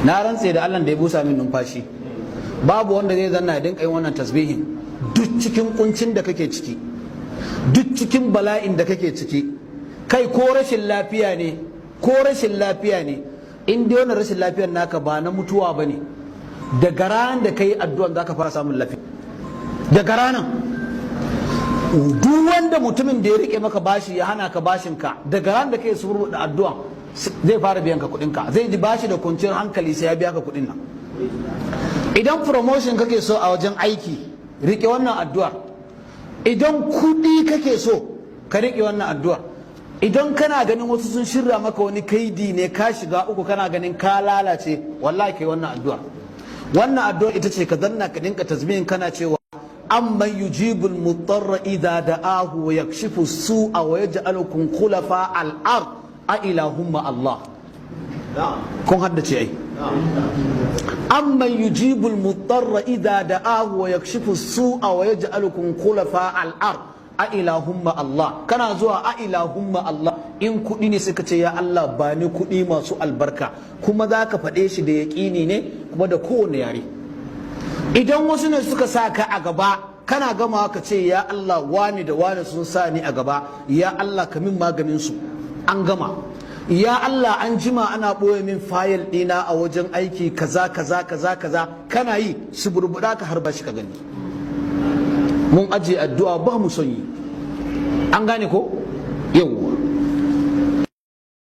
Na rantse da Allah da ya busa min numfashi, babu wanda zai zanna ya dinka yin wannan tasbihin, duk cikin kuncin da kake ciki, duk cikin bala'in da kake ciki, kai ko rashin lafiya ne, ko rashin lafiya ne, in dai wannan rashin lafiyar naka ba na mutuwa ba ne, daga ranar da ka yi addu'an za ka fara samun lafiya. Daga ranar, duk wanda mutumin da ya rike maka bashi, ya hana ka bashin ka, daga ranar da kai su da addu'an, zai fara biyan ka kuɗin ka. Zai ji bashi da kwanciyar hankali sai ya biya ka kuɗin nan. Idan promotion kake so a wajen aiki, rike wannan addu'ar. Idan kuɗi kake so, ka rike wannan addu'ar. Idan kana ganin wasu sun shirya maka wani kaidi ne, ka shiga uku, kana ganin ka lalace, wallahi kai wannan addu'ar. Wannan addu'ar ita ce ka zanna ka dinka tasbihin, kana cewa: "Amman yujibul mudarra idza da'ahu wa yakshifu su'a wa yaj'alukum khulafa al-ard, a ilahum ma Allah." Kun haddace ai. "Amman yujibul mudarra idza da'ahu wa yakshifu su'a wa yaj'alukum khulafa al-ard, a ilahum ma Allah." Kana zuwa "a ilahum ma Allah", in kuɗi ne suka ce, "Ya Allah, ba ni kuɗi masu albarka", kuma za ka faɗe shi da yaƙini ne, kuma da kowane yare. Idan wasu ne suka sa ka a gaba, kana gama ka ce, "Ya Allah, wani da wani sun sa ni a gaba, ya Allah, ka min maganin su." An gama. "Ya Allah, an jima ana ɓoye min fayil ɗina a wajen aiki, kaza kaza kaza kaza." Kana yi, su burbuɗa ka harba shi ka gani. Mun ajiye addu'a ba mu son yi. An gane ko? Yawwa.